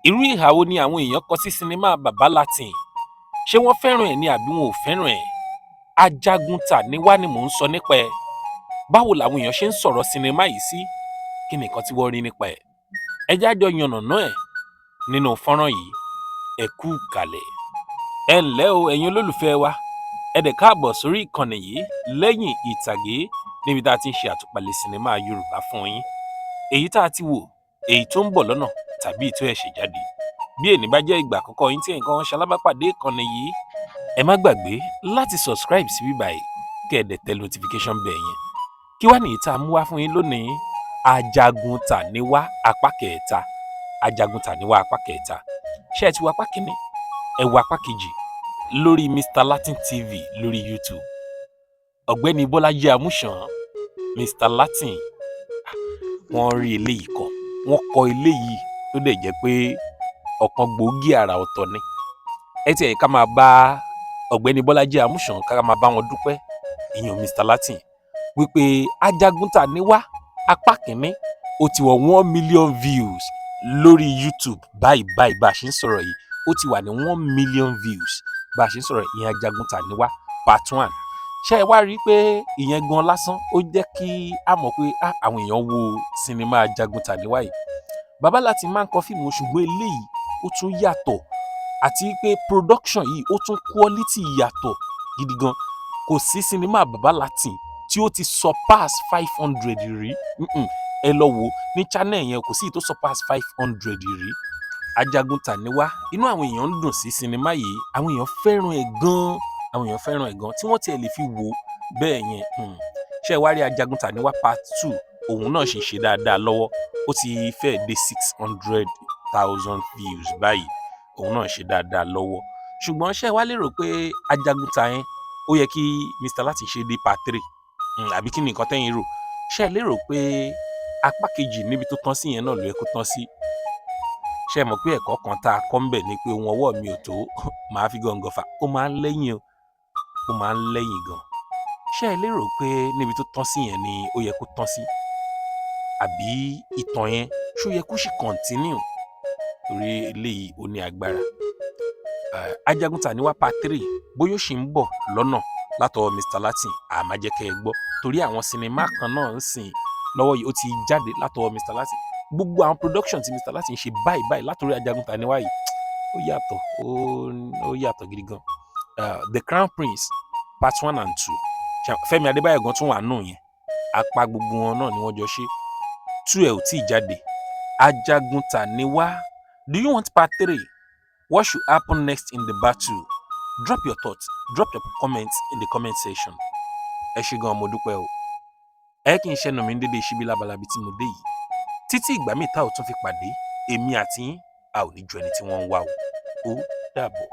Irú ìhà wo ni àwọn èèyàn kọ sí sinimá Baba Latin? Ṣé wọ́n fẹ́ràn ẹ̀ ni àbí wọn ò fẹ́ràn ẹ̀? Ajagunta ni wá ni mò ń sọ nípa ẹ̀. Báwo làwọn èèyàn ṣe ń sọ̀rọ̀ sinimá yìí sí? Kí ni nǹkan tí wọ́n rí nípa ẹ̀? Ẹ jẹ́ á jọ yànnàná ẹ̀ nínú fọ́nrán yìí. Ẹ kú ìkàlẹ̀. Ẹ ǹlẹ́ o, ẹ̀yin olólùfẹ́ wa, ẹ dẹ̀ káàbọ̀ sórí ìkànnì yìí, Lẹ́yìn Ìtàgé, níbi tá a ti ń ṣe àtúpalẹ̀ sinimá Yorùbá fún yín, èyí tá a ti wò, èyí tó ń bọ̀ lọ́nà tàbí èyí tó ṣẹ̀ṣẹ̀ jáde. Bí èní bá jẹ́ ìgbà àkọ́kọ́ yín tí nǹkan ṣalábàpàdé ìkànnì yìí, ẹ má gbàgbé láti subscribe sí bíbáyìí, kẹ́ ẹ dẹ̀ tẹ notification bell yẹn. Kí wá nìyí tá a mú wá fún yín lónìí? Ajagunta ni wá apá kẹta. Ajagunta ni wá apá kẹta. Ṣé ẹ ti wo apá kìíní? Ẹ wo apá kejì lórí Mr Latin TV lórí YouTube. Ọ̀gbẹ́ni Bọ́lájí Amúsàn, Mr Latin, wọ́n rí eléyìí kọ, wọ́n kọ eléyìí tó dẹ̀ jẹ́ pé ọ̀kan gbòógì àrà ọ̀tọ̀ ni. Ẹ tiẹ̀ ká máa bá ọ̀gbẹ́ni Bọ́lájí Amúsàn, ká máa bá wọn dúpẹ́, ìyẹn Mr Latin, wípé Ajagunta ni wá apá kìíní, ó ti wọ 1 million views lórí YouTube báyìí báyìí. Bá a ṣe ń sọ̀rọ̀ yìí, ó ti wà ní 1 million views bá a ṣe ń sọ̀rọ̀. Ìyẹn Ajagunta ni wá part one. Ṣé ẹ wá rí i pé ìyẹn gan lásán, ó jẹ́ kí a mọ̀ pé àwọn èèyàn wo sinimá Ajagunta ni wá yìí? Baba Latin máa ń kọ fíìmù, ṣùgbọ́n eléyìí, ó tún yàtọ̀, àti pé production yìí, ó tún quality yàtọ̀ gidi gan. Kò sí sinimá Baba Latin tí ó ti surpass 500 rí. Ẹ lọ wò ní channel yẹn, kò sí tó surpass 500 rí. Ajagunta ni wá, inú àwọn èèyàn ń dùn sí sinimá yìí. Àwọn èèyàn fẹ́ràn ẹ̀ gan, àwọn èèyàn fẹ́ràn ẹ̀ gan tí wọ́n tiẹ̀ lè fi wò ó bẹ́ẹ̀ yẹn. Ṣé ẹ wá rí Ajagunta ni wá part two, òun náà sì ń ṣe dáadáa lọ́wọ́. Ó ti fẹ́ẹ̀ dé 600,000 views báyìí. Òun náà ṣe dáadáa lọ́wọ́. Ṣùgbọ́n ṣé ẹ wá lérò pé Ajagunta yẹn, ó yẹ kí Mr Latin ṣe dé part three, àbí kí ni nǹkan tẹ́yin rò? Ṣé ẹ lérò pé apá kejì, níbi tó tán sí yẹn náà ló yẹ kó tán sí? Ṣé ẹ mọ̀ pé ẹ̀kọ́ kan tá a kọ́ ń bẹ̀ ni pé ohun ọwọ́ mi ò tó, màá fi gọ̀ǹgọ̀ fà, ó máa ń lẹ́yìn o, ó máa ń lẹ́yìn gan. Ṣé ẹ lérò pé níbi tó tán sí yẹn ni ó yẹ kó tán sí, àbí ìtàn yẹn, ṣó yẹ kó sì continue? Torí eléyìí, ó ní agbára. Ajagunta ni wá part three, bóyá ó sì ń bọ̀ lọ́nà látọwọ́ Mr Latin, àmọ́ jẹ́ kẹ́ ẹ gbọ́, torí àwọn sinimá kan náà ń sìn lọ́wọ́ yìí, ó ti jáde látọwọ́ Mr Latin. Gbogbo àwọn production tí Mr Latin ṣe báyìí báyìí látòrí Ajagunta ni wá yìí, ó yàtọ̀, ó yàtọ̀ gidi gan. The Crown Prince part one and two, Fẹ́mi Adébáyọ̀ gan tún wà nù yẹn. Apá gbogbo wọn náà ni wọ́n jọ ṣe. Two ẹ̀ ò tí ì jáde. Ajagunta ni wá, do you want part three? What should happen next in the battle? Drop your thoughts, drop your comments in the comment section. Ẹ ṣé gan, mo dúpẹ́ o. Ẹ kì í ṣẹnu mi ń dédé síbí lábalábí tí mo dé yìí. Títí ìgbà míì tá ò tún fi pàdé, èmi àti yín, a ò ní ju ẹni tí wọ́n ń wá o. Ó dàbọ̀.